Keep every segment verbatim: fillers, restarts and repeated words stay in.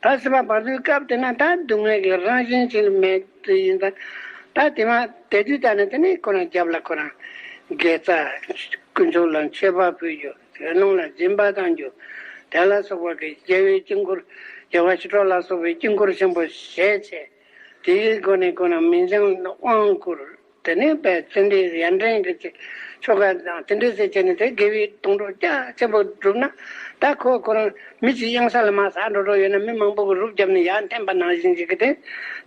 ད་སྲིད་པ་བར་དོའི་སྐབས་དེ་ན་ད་སྡུག་བསྔལ་གྱི་རང་བཞིན་ཅིག་མེད་དུ་ཡིན་ད། ད་དེ་མ་དེ་དུས་ད་ནི་དེ་ནས་ཁོ་རང་རྒྱབ་ལ་ཁོ་རང་དགེ་རྩ་དཀོན་མཆོག་ལ་མཆོད་པ་ཕུལ་རྒྱུ། དགེ་སློང་ལ་སྦྱིན་པ་གཏང་རྒྱུ། དེ་ལ་སོགས་པ་གི་རྒྱལ་བའི་དཀྱིལ་འཁོར། རྒྱལ་བ་ཞི་ཁྲོ་ལ་སོགས་པའི་དཀྱིལ་འཁོར་ཆེན་པོ་བཞེས་བྱས། དེའི་སྒོ་ནས་ཁོ་རང་མི་འཇང་དབང་བསྐུར། དེ་ནས་པའི་ཙན་དན་ཡར་འདྲེན་གྱི་ཆོ་ག་དང་དེ་འདྲ་ཟེར་བྱས་ནས་དེ་དགེ་བའི་དུང་སྒྲོག་རྒྱ་ཆེན་པོ་བསྒྲུབས་ན། ད་ཁོ་ཁོ་རང་མི་གཅིག་གཡང་ས་ལ་མར་ཟག་འགྲོ་འགྲོ་ཡོད་ན་མི་མང་པོ་གི་རུབ་བརྒྱབ་ནས་ཡར་འཐེན་པ་ནང་བཞིན་ཞིག་གི་དེ།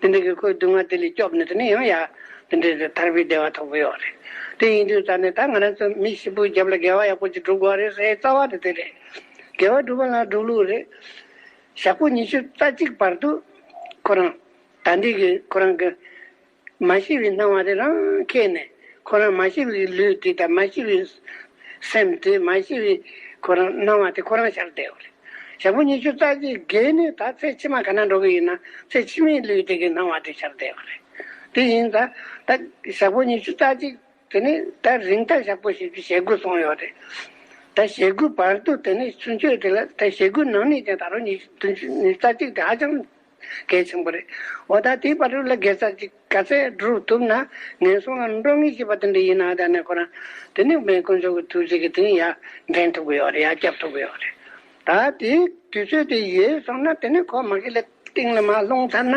དེ་འདྲ་གི་ཁོའི་སྡུག་བསྔལ་དེ་ལས་སྐྱོབ་ནས་དེ་ནས་ཡང་ཡར་དེ་འདྲ་གི་ཐར་པའི་བདེ་བ་ཐོབ་གི་ཡོད་རེད། དེ་ཡིན་དུས་ད་ནས་ད་ང་རང་ཚོ་མི་ཞིག་པོའི་རྒྱབ་ལ་དགེ་བ་ཡག་པོ་ཅིག་སྒྲུབ་དགོས་རེད་ཟེར་རྩ་བ་དེ་དེ་རེད། དགེ་བ་སྒྲུབ་པ་ལ་སྒྲུབ་ལུགས་རེད། ཞག་པོ་ཉི་ཤུ་རྩ་གཅིག་བར་དུ་ཁོ་རང་ད་འདི་གི་ཁོ་རང་གི་མ་ཤི་བའི་སྣང་བ་དེ་རང་ཁེགས་ནས། ཁོ་རང་མ་ཤི་བའི་ལུས་དེ་དང་མ་ཤི་བའི་སེམས་དེ། མ་ཤི་བའི་ཁོ་རང་སྣང་བ་དེ་ཁོ་རང་ཤར་བསྡད་པ་རེད། ཞག་པོ་ཉི་ཤུ་རྩ་གཅིག་བརྒལ་ནས་ད་ཚེ་ཕྱི་མ་ག་ན་འགྲོ་གི་ཡིན་ན་ཚེ་ཕྱི་མའི་ལུས་དེ་གི་སྣང་བ་དེ་ཤར་བསྡད་པ་རེད། དེ་ཡིན་ད་ད་ཞག་པོ་ཉི་ཤུ་རྩ་གཅིག་དེ་ནི་ད་རིང་ཐག་ཞག་པོ་བཞི་བཅུ་ཞེ་དགུ་སོང་ཡོད་རེད། ད་ཞེ་དགུ་བར་དུ་དེ་ནི་ཚུན་ཆོད་དེ་ལ་ད་ཞེ་དགུ་ནང་ནས་ཀྱང་ད་རུང་ཉི་ཤུ་བདུན་ཅུ་ཉི་ཤུ་རྩ་གཅིག་དེ་ཧ་ཅང་གལ་ཆེན་པོ་རེད། འོ་ད་དེའི་བར་དུ་ལ་དགེ་རྩ་ཅིག་ག་ཚད་སྒྲུབ་ཐུབ་ན་ངན་སོང་ལ་འགྲོ་ངེས་ཤེས་པ་དེ་འདྲ་ཡིན་ན། ད་ནས་ཁོ་རང་དེ་ནི་མེད་དཀོན་མཆོག་གི་ཐུགས་རྗེ་གིས་དེ་ནི་ཡར་འདྲེན་ཐུབ་ཀྱི་ཡོད་རེད། ཡར་བསྐྱབ་ཐུབ་ཀྱི་ཡོད་རེད། ད་དེའི་དུས་ཚོད་དེ་ཡོལ་སོང་ན་དེ་ནི་ཁོ་མ་གི་ལ་གཏིང་ལ་མར་ལྷུང་ཚར་ན་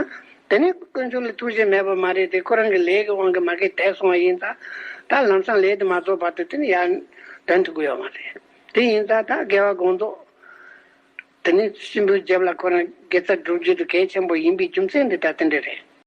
དེ་ནི་དཀོན་མཆོག་ལ་ཐུགས་རྗེ་མེད་པ་མ་རེད་དེ། ཁོ་རང་གི་ལས་ཀྱི་དབང་གིས་མ་གི་དེད་སོང་བ་ཡིན་ཙང་། ད་ལམ་སང་ལས་དེ་མ་རྫོགས་བར་དུ་དེ་ནི་ཡར་འདོན་ཐུབ་ཀྱི་ཡོད་མ་རེད། དེ་ཡིན་ཙང་ད་དགེ་བ་དགོངས་རྫོགས་དེ་ནི་གཤིན་པོའི་རྒྱབ་ལ་ཁོ་རང་དགེ་རྩ་སྒྲུབ་རྒྱུ་དེ་གལ་ཆེན་པོ་ཡིན་པའི་རྒྱུ་མཚན་འདི་ད་དེ་འདྲ་རེད།